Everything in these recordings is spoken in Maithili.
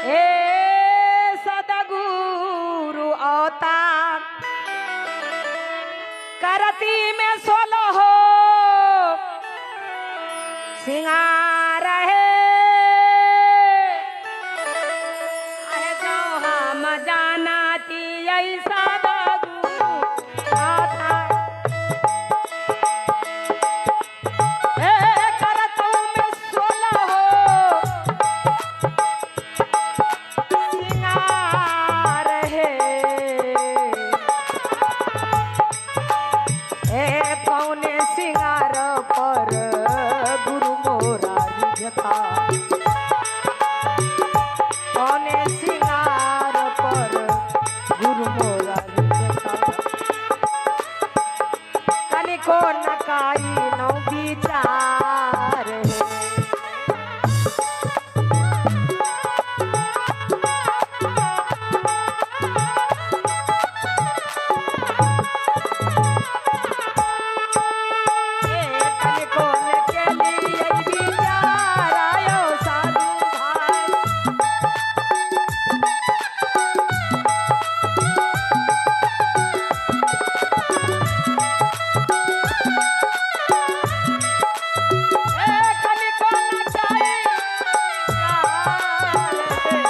ए सदगुरु अवतार करती में सोलो हो सिंगार है। अरे जो हम जाना ती ऐसा सदगुरु अवतार। ए करतों में सोलो हो सिंगार है। ए कौने सिंगार पर गुरु मोरा रिझता, कौने सिंगार पर गुरु मोरा रिझता। कनिको नकाई नौ विचार है। ए कनिको न के लिए विचार आयो साधु भाई। ए कनिको न काई विचार है।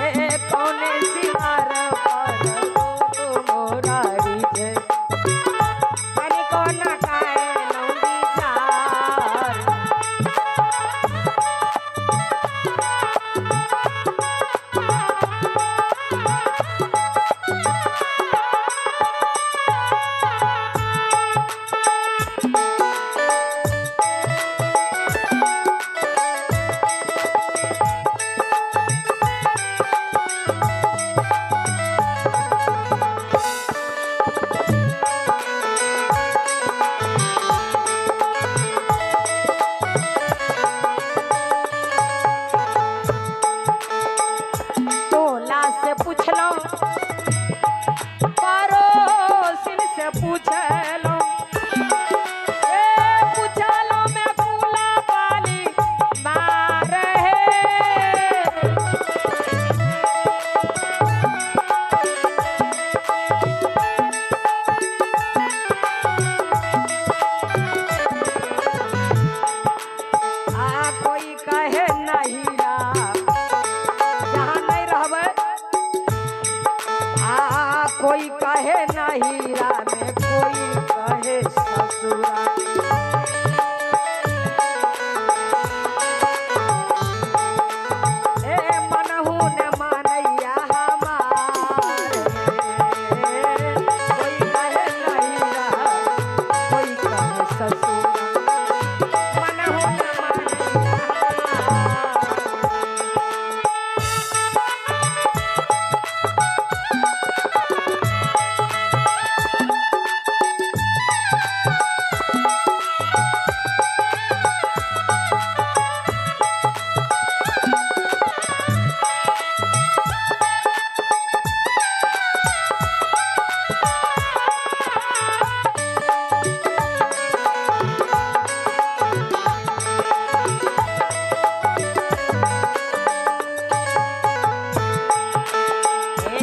ए कौने सिंगार पर गुरु मोरा रिझे, कनिको न काए नौ विचार। टोला से पूछलो पड़ोसिन से पूछलो, ए पूछलो मैं कूला पाली मार है। आ कोई कहे नहीं रा जहाँ नहीं रहबै, आ कोई कहे नहीं रामे कोई कहे ससुरा। ए मनहु न मानैया हमार रे, कोई कहे नहीं रा कोई कहे ससुरा। मनहु न मानैया हमार।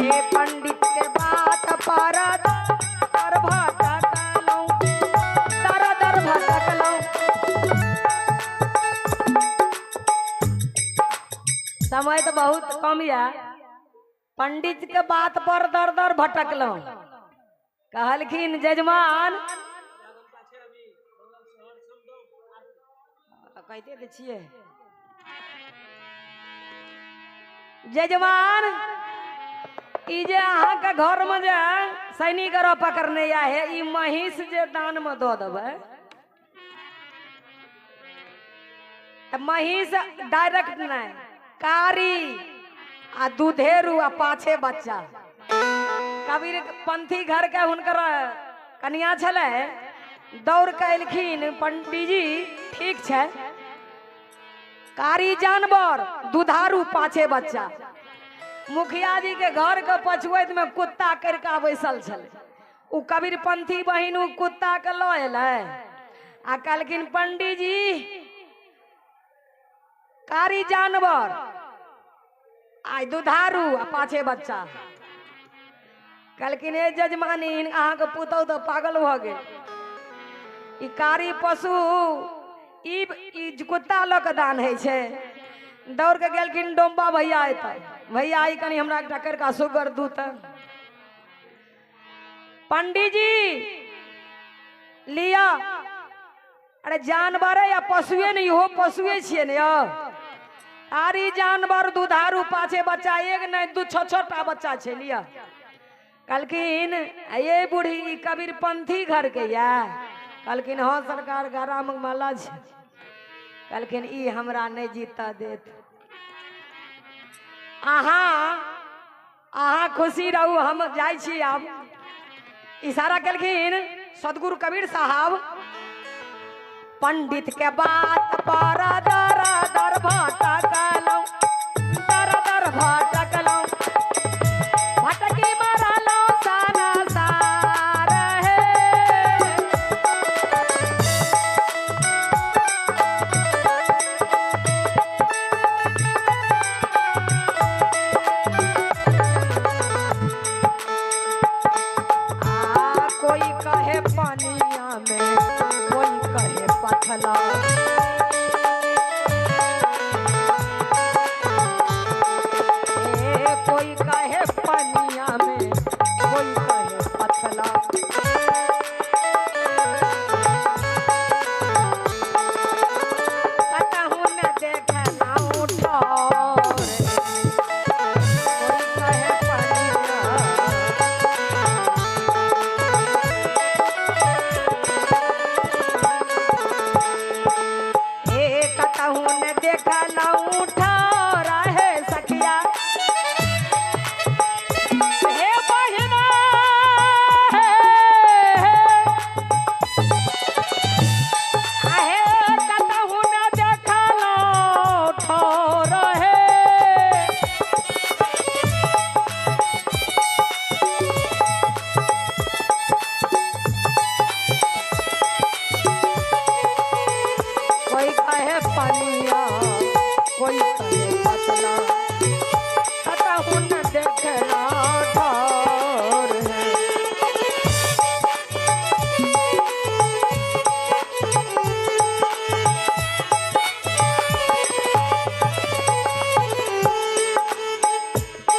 ए पंडित के बात पर दर भटकलौं, दर दर भटकलौं। समय तो बहुत कम या, पंडित के बात पर दर दर भटकलौं। कहलखिन जजमान कहते तऽ छियै जजमान, ई जे अहाँके घर में जे सैनिक रो पकड़ने या है, ई महींस जे दान में दऽ देबै तऽ महींस डायरेक्ट नहीं, कारी आ दुधेरू आ पाछे बच्चा। कबीर पंथी घर के हुनकर कनिया छलै, दौड़ के एलखिन पंडीजी ठीक छै, कारी जानवर दुधारू पाछे बच्चा। मुखिया जी के घर के पछुआत में कुत्ता करके बैसल छलै। उ कबीर पंथी बहिन उ कुत्ता के लऽ एलै आ कहलखिन पंडीजी कारी जानवर आइ दुधारू आ पाछे बच्चा। कहलखिन हे जजमानी, अहाँके पुतहु तऽ पागल भऽ गेल। ई कारी पशु ई ई कुत्ता लऽ कऽ दान होइ छै। दौड़ के गेलखिन डोम्बा भैया एतऽ, भैया ई कनि हमरा एकटा करिका सुगर दू। तऽ पंडीजी लिअ। अरे जानवर या पशुए ने, इहो पशुए छियै ने यौ। आरी जानवर दुधारू पाछे बच्चा, एक नहि दू छओ छओ टा बच्चा छै, लिअ। कहलखिन ये बूढ़ी ई कबीरपंथी घर के या? कहलखिन हाँ सरकार, गरामे माला छै। कहलखिन ई हमरा नहि जीतऽ देत। अहाँ अहाँ खुशी रहू, हम जाइ छी आब। इशारा केलखिन सदगुरु कबीर साहब। पंडित के बात पर दर दर भटकलहुँ, दर दर भटकलहुँ, भटकी मरलहुँ साना सार हे। आ कोई कहे पनिया में, कोई कहे पथला, ए कोई कहे पनिया में, कोई कहे पथला, कतहु न देखलहुँ ठौर। कोई कहे पनिया, ए कतहु न देखलहुँ ठौर हे सखिया, हे बहिना हे, आहे कतहु न देखलहुँ ठौर हे। कोई कहे पनिया, कोई कहे पतला, कतहु न देखला ठौर है।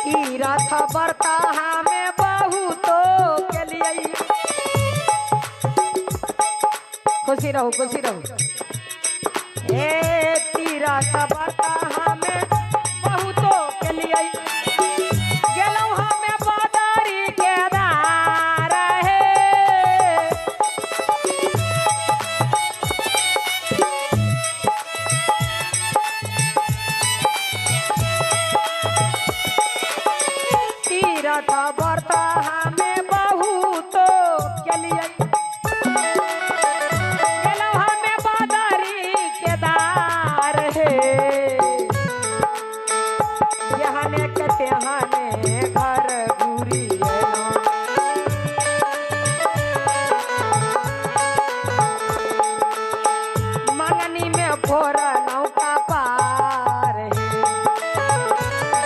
तीरथ बरता हमें बहुतो के लिए। खुशी रहो, खुशी रहो। हे तीरथ बरता हमें बहुतो के लिए, गेलहुँ हमें बदरी केदार हे। तीरथ बरता हमें बहुतो के लिए, गेलहुँ हमें बदरी केदार हे। यहने के तेहने घर घुरी अयलहुँ, मंगनी में फोड़लहुँ कपार हे।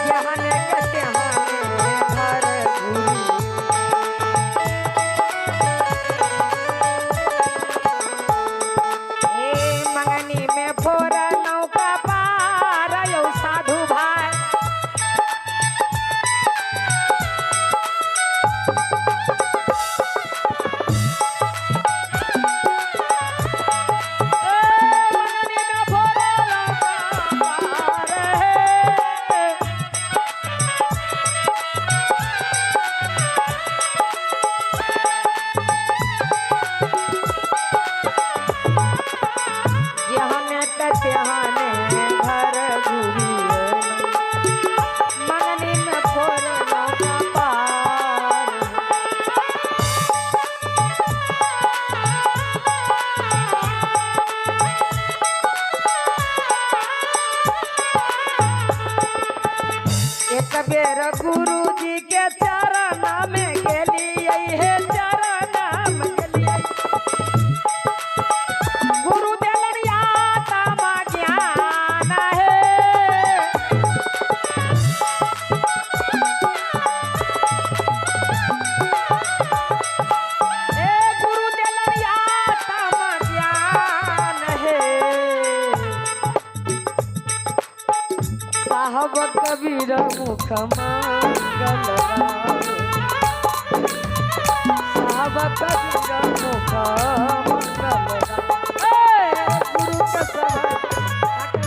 यहने के तेहने घर घुरी। हे मंगनी में फोड़लहुँ कपार यौ साधु भाई। ए मंगनी में फोड़लहुँ कपार हे। जहने के तेहने घर घुरी अयलहुँ, मंगनी में फोड़लहुँ कपार। एक बेर गुरुजी के चरण में गेलियै हे, चरण में गेलियै, गुरु देलन आत्मा ज्ञान हे। साहब कबीर मुख मंगल गावे। साहब कबीर मुख मंगल गावे। ए, गुरु कसम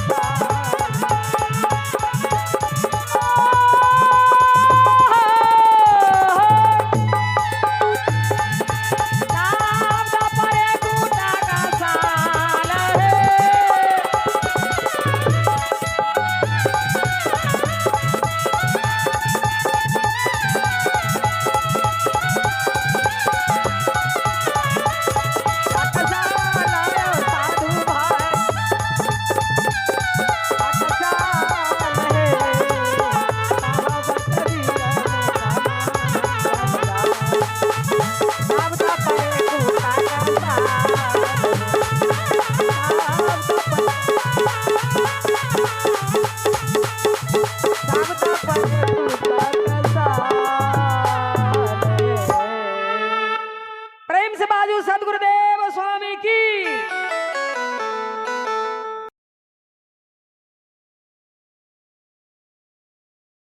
प्रेम से बाजू सदगुरुदेव स्वामी की।